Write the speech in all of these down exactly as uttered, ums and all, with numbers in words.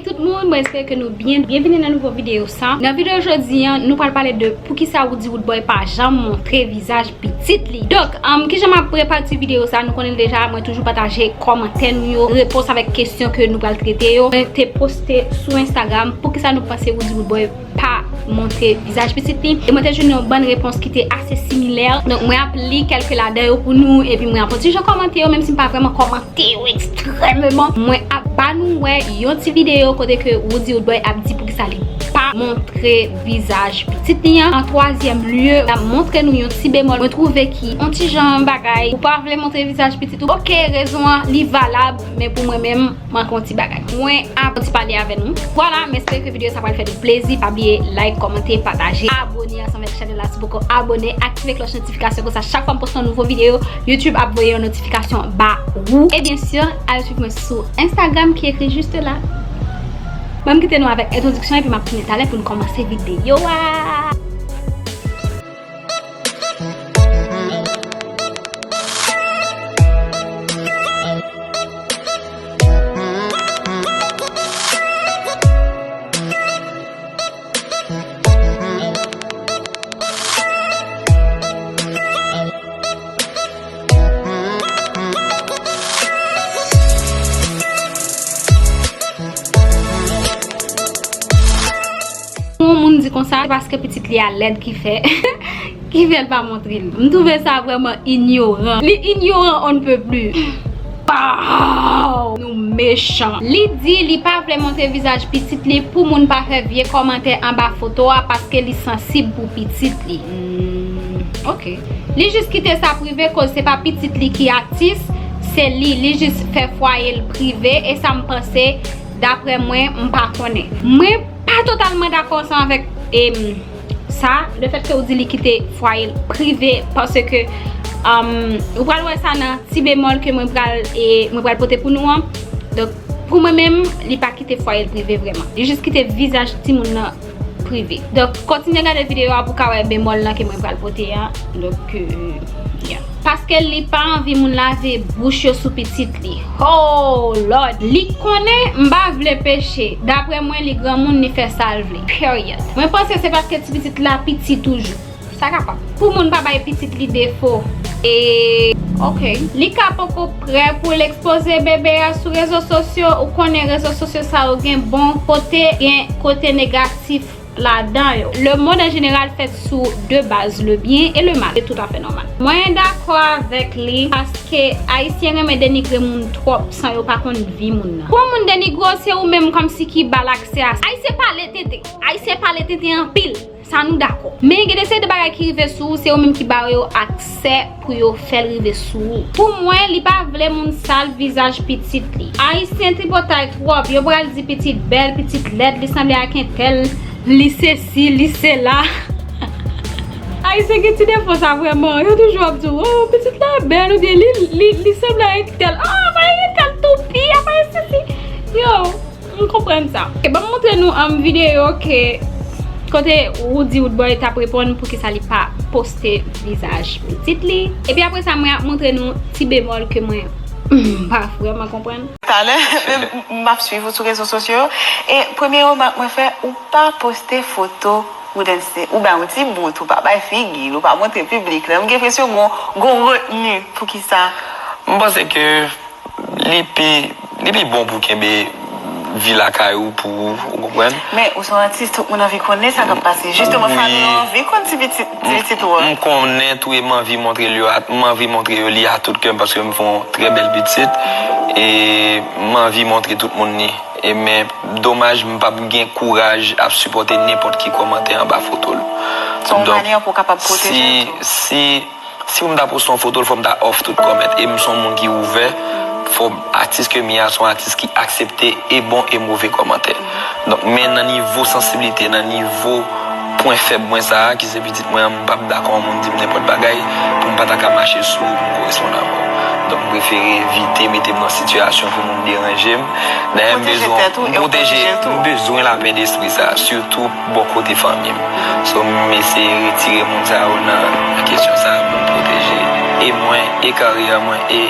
Tout moun, mwen espere ke nou byen. Byenvini nan nouvo videyo sa. Nan videyo jodi an, nou pral pale de poukisa Roody Roodboy pa janm montre vizaj pitit li. Donk, um, kijan m ap repati videyo sa, nou konnen deja, mwen toujou pataje kòmantè nou yo, repons avèk kesyon ke nou pral trete yo. Mwen te poste sou Instagram, poukisa nou panse Roody Roodboy pa montre vizaj pitit li. E mwen te jwenn yon bann repons ki te ase similè. Donk, mwen ap li kèlke ladan yo pou nou, epi mwen ap yon ti jan kòmante yo, menm si m pa vrèman kòmante yo ekstrèmeman. Mwen ap ba nou wè yon ti videyo kote ke Roody Roodboy ap di poukisa li pa montre vizaj pitit li an. An twazyèm lye, l ap montre nou yon ti bemòl. Mwen twouve ki yon ti jan bagay, ou pa vle montre vizaj pitit ou. Oke, rezon an, li valab, men pou mwen menm, manke yon ti bagay. Mwen ap ti pale avè nou. Vwala, m espere ke videyo sa pral fè nou plezi. Pa bliye like, kòmante, pataje, abone ansanm avèk chanèl la si w poko abone, aktive klòch notifikasyon, konsa chak fwa m poste yon nouvo videyo, YouTube ap voye yon notifikasyon ba ou. E byen si, al swiv mwen sou Instagram ki ekri jis la. Ban m kite nou avèk entwodiksyon epi m ap tounen talè pou n kòmanse videyo a. Yon moun di konsa, se paske pitit li a lèd ki fè, ki fè l pa montre l. M twouve sa vrèman inyoran. Li inyoran on ne peut plus. Pow! Nou mechan. Li di li pa vle montre vizaj pitit li pou moun pa fè vye kòmantè anba foto a paske li sansib pou pitit li. Hmm, ok. Li jis kite sa prive koz se pa pitit li ki atis, se li. Li jis fè fwaye l prive e sa m panse, daprè mwen, m pa konnen. Mwen pa totalman dakò ansanm avèk, em, sa, lefètke ou di li kite fwaye l prive, paske, um, ou pral wè sa nan ti bemòl ke mwen pral, e, mwen pral pote pou nou an. Donk, pou mwen menm, li pa kite fwaye l prive vrèman. Li jis kite vizaj timoun nan prive. Donk, kontinye gade videyo a pou w ka wè bemòl lan ke mwen pral pote a. Donk, euh, yeah. Paske li pa anvi moun lave bouch yo sou pitit li. Oh Lord! Li konnen m pa vle peche. Daprè mwen, li granmoun, li fè sa l vle. Period. Mwen panse se paske ti pitit la piti toujou. Sa kapab. Pou moun pa bay pitit li defo. E, ok. Li ka poko prè pou l ekspoze bebe a sou rezo sosyo. Ou konnen rezo sosyo sa yo gen bon kote, gen kote negatif ladan yo. Lemonn an jeneral fèt sou de baz, le byen e le mal. Se toutafè nòmal. Mwen dakò avèk li paske Ayisyen renmen denigre moun twòp san yo pa konn vi moun nan. Pou yon moun denigre w, se ou menm kòmsi ki ba l aksè a sa. Ayisyen pale tenten. Ayisyen pale tenten anpil. Sa nou dakò. Men gen de seri de bagay ki rive sou ou, se yo menm ki ba yo aksè pou yo fè l rive sou ou. Pou mwen, li pa vle moun sal vizaj pitit li. Ayisyen tripotay twòp, yo pral di pitit bèl, pitit lèd, li sanble ak entèl, li sesi, li sela. Ayisyen gen ti defo sa vrèman, yo toujou ap di w, oh, pitit la bèl, oubyen li, li, li sanble ak entèl, oh, apa entèl toupi, apa sesi. Yo, m konprann sa. Ok, ban m montre nou, um, videyo ke kote Roody Roodboy t ap reponn poukisa li pa poste vizaj pitit li. Epi apre sa, mwen ap montre nou ti bemòl ke mwen, m pa vrèman konprann. Talè, m, m ap swiv ou sou rezo sosyo yo. E premye remak mwen fè, ou pa poste foto Woodenste. Ou bay yon ti bout, ou pa bay figi l, ou pa montre piblik la. M gen enpresyon gon, gon retni. Poukisa? M panse ke li pi, li pi bon pou kenbe vi lakay ou pou ou, ou konprann? Men, ou se yon atis, tout moun anvi konnen sa k ap pase. Jisteman, fanmi yo anvi konn ti pitit, ti pitit ou an. M konnen tou e m anvi montre l yo a, m anvi montre yo li a tout kè m paske m fè yon trè bèl pitit. E m anvi montre tout moun li. E men, domaj, m p ap gen kouraj ap sipòte nenpòt ki kòmantè anba foto l. Se yon manyè pou w kapab pwoteje l tou. Si, si Si pou m ta poste yon foto l, fò m ta off tout kòmèt. E m se yon moun ki ouvè. Fò atis ke m ye a se yon atis ki aksepte e bon e move kòmantè. Donk, men nan nivo sansiblite, nan nivo pwen fèb mwen sa a, ki se pitit mwen an, m p ap dakò yon moun di m nenpòt bagay pou m pa ta ka mache sou ou, pou m koresponn avè w. Donk, m prefere evite mete m nan sitiyasyon pou moun deranje m. Dayè, m bezwen, m pwoteje, m bezwen lapè despri sa, sitou bò kote fanmi m. So, m eseye retire moun sa yo nan, nan kesyon sa pou m pwoteje e mwen, e karyè mwen, e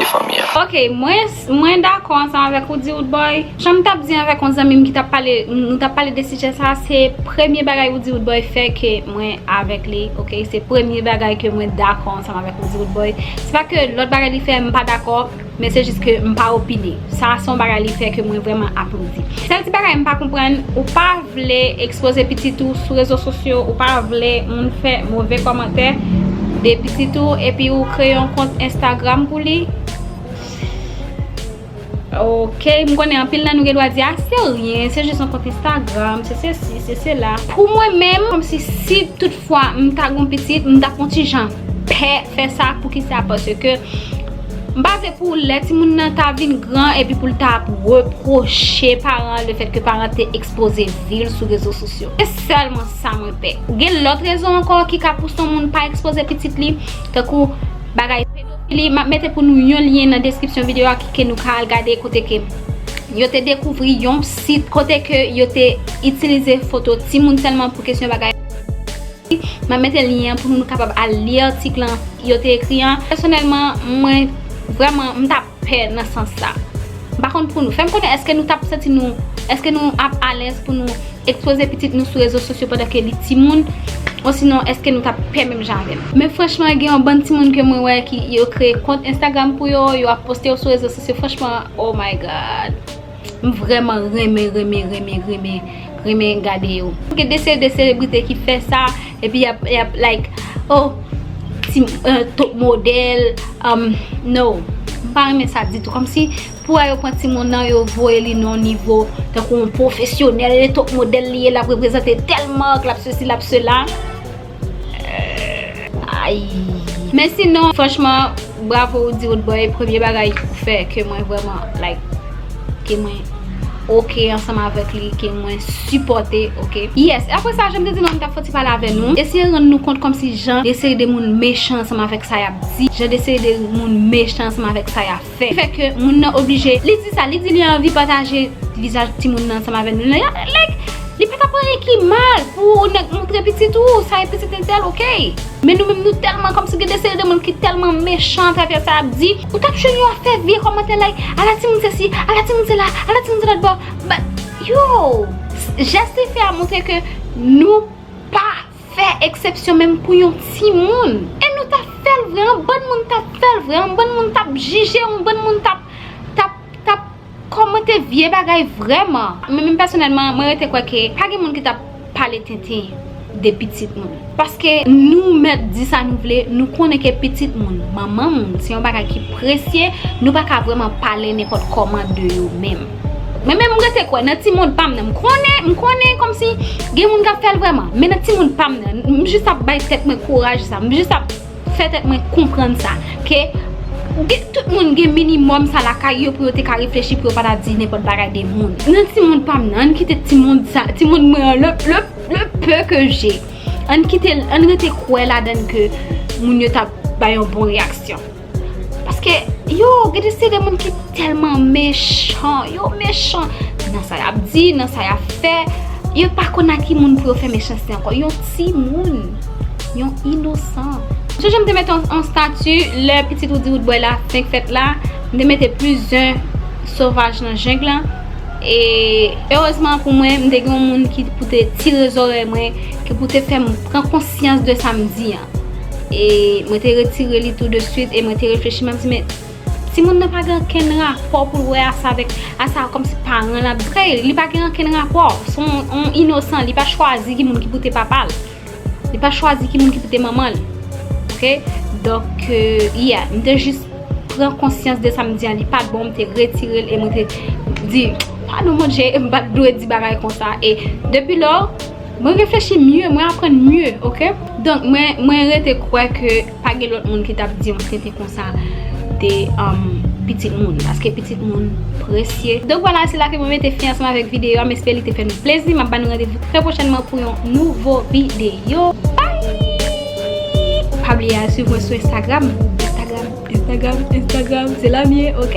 fanmi an. Ok, mwen, mwen dakò ansanm avèk Roody Roodboy. Jan m t ap di avèk yon zanmi m ki t ap pale, nou t ap pale de sijè sa, se premye bagay Roody Roodboy fè ke mwen avèk li, ok? Se premye bagay ke mwen dakò ansanm avèk Roody Roodboy. Se pa ke lòt bagay li fè, m pa dakò, men se jis ke m pa opine. Sa, se yon bagay li fè ke mwen vrèman aplodi. Sèl ti bagay m pa konprann, ou pa vle ekspoze pitit ou sou rezo sosyo, ou pa vle moun fè move kòmantè de pitit ou, epi ou kreye yon kont Instagram pou li. Ok, m konnen anpil nan nou gen dwa di, ah, se ryen, se jis yon kont Instagram, se sesi, se sela. Pou mwen menm, kòmsi si toutfwa m ta gon pitit, m t ap yon ti jan pè fè sa. Poukisa? Paske m pa vle pou lè timoun nan ta vin gran epi pou l ta ap repwoche paran an lefètke paran an te ekspoze vi l sou rezo sosyo. Se sèlman sa mwen pè. Gen lòt rezon ankò ki ka pouse yon moun pa ekspoze pitit li, tankou bagay pedofili. M ap mete pou nou yon lyen nan deskripsyon videyo a ki ke nou ka al gade kote ke yo te dekouvri yon sit kote ke yo te itilize foto timoun sèlman pou kesyon bagay. M ap mete lyen an pou nou kapab al li atik lan yo te ekri an. Pèsonèlman, mwen vrèman m t ap pè nan sans sa. M pa konn pou nou. Fè m konnen èske nou t ap santi nou, èske nou ap alèz pou nou ekspoze pitit nou sou rezo sosyo pandan ke li timoun, osinon èske nou t ap pè menm jan avè m? Men franchman, gen yon bann timoun ke mwen wè ki yo kreye kont Instagram pou yo, yo ap poste yo sou rezo sosyo. Franchman, oh my God. M vrèman renmen, renmen, renmen, renmen, renmen gade yo. Gen de seri de selebrite ki fè sa, epi y ap, y ap like, oh, ti, uh, top modèl, um, no. M pa renmen sa ditou. Kòmsi pou yo pran timoun nan, yo voye li nan yon nivo tankou yon pwofesyonèl, top modèl li ye, l ap reprezante tèl mak, l ap sesi, l ap sela. Ay. Men sinon, franchman, bravo Roody Roodboy, premye bagay ou fè ke mwen vrèman, like, ke mwen ok ansanm avèk li, ke mwen sipòte, ok. Yes, apre sa, jan m te di nou, m t ap fè ti pale avè nou. Eseye rann nou kont kòmsi jan de seri de moun mechan ansanm avèk sa y ap di, jan de seri de moun mechan ansanm avèk sa y ap fè. Fè ke moun nan oblije, li di sa, li di li anvi pataje vizaj timoun nan ansanm avè nou. Like, li pa t ap anyen ki mal pou yon nèg montre pitit ou, sa e pitit entèl, ok. Men nou menm nou tèlman kòmsi gen de seri de moun ki tèlman mechan atravè sa y ap di, ou t ap jwenn yo ap fè vye kòmantè like, ala timoun sesi, ala timoun sela, ala timoun se lòt bò. But, yo, jès li fè a montre ke nou pa fè eksepsyon menm pou yon timoun. E nou t ap fè l vre, yon bann moun t ap fè l vre, yon bann moun t ap jije, yon bann moun t ap, t ap, t ap kòmante vye bagay vrèman. Men menm pèsonèlman, mwen rete kwè ke pa gen moun ki t ap pale tenten de pitit moun. Paske nou mèt di sa nou vle, nou konnen ke pitit moun, manman moun, se yon bagay ki presye, nou pa ka vrèman pale nenpòt kòman de yo menm. Men menm m rete kwè nan timoun pa m nan, m konnen, m konnen kòmsi gen moun k ap fè l vrèman, men nan timoun pa m nan, m jis ap bay tèt mwen kouraj sa, m jis ap fè tèt mwen konprann sa, ke gen, tout moun gen minimòm sa lakay yo pou yo te ka reflechi, pou yo pa ta di nenpòt bagay de moun. Nan timoun pa m nan, ann kite timoun sa, timoun mwen an, le, le, le peu que j'ai, ann kite l, ann rete kwè ladann ke moun yo t ap bay yon bon reyaksyon. Paske yo, gen de seri de moun ki tèlman mechan, yo mechan nan sa y ap di, nan sa y ap fè. Yo pa konn a ki moun pou yo fè mechanste ankò. Yon timoun, yon inosan. Sonje m te mete yon, yon stati lè pitit Roody Roodboy la fenk fèt la, m te mete plizyè sovaj nan jeng lan. E erezman pou mwen, m te gen yon moun ki pou te tire zòrèy mwen, ki pou te fè m pran konsyans de sa m di an. E mwen te retire li tou de swit e mwen te reflechi, m ap di, men timoun nan pa gen okenn rapò pou l wè a sa avèk, a sa kòmsi paran l ap di. Li pa gen okenn rapò. Se yon, yon inosan, li pa chwazi ki moun ki pou te papa l. Li pa chwazi ki moun ki pou te manman l. Ok? Donk, euh, yeah, m te jis pran konsyans de sa m di an, li pa t bon, m te retire l e mwen te di, pa non Bondye, m pa t dwe di bagay konsa. E depi lò, mwen reflechi mye, mwen aprann mye, ok? Donk, mwen, mwen rete kwè ke pa gen lòt moun ki t ap di yon tenten konsa de, um, pitit moun, paske pitit moun presye. Donk, vwala, se la ke mwen mete fen ansanm avèk videyo a. M espere li te fè nou plezi. M ap ba nou randevou trè pwochènman pou yon nouvo videyo. Bye! Pa bliye al swiv mwen sou Instagram. Instagram, Instagram, Instagram, se la m ye, ok?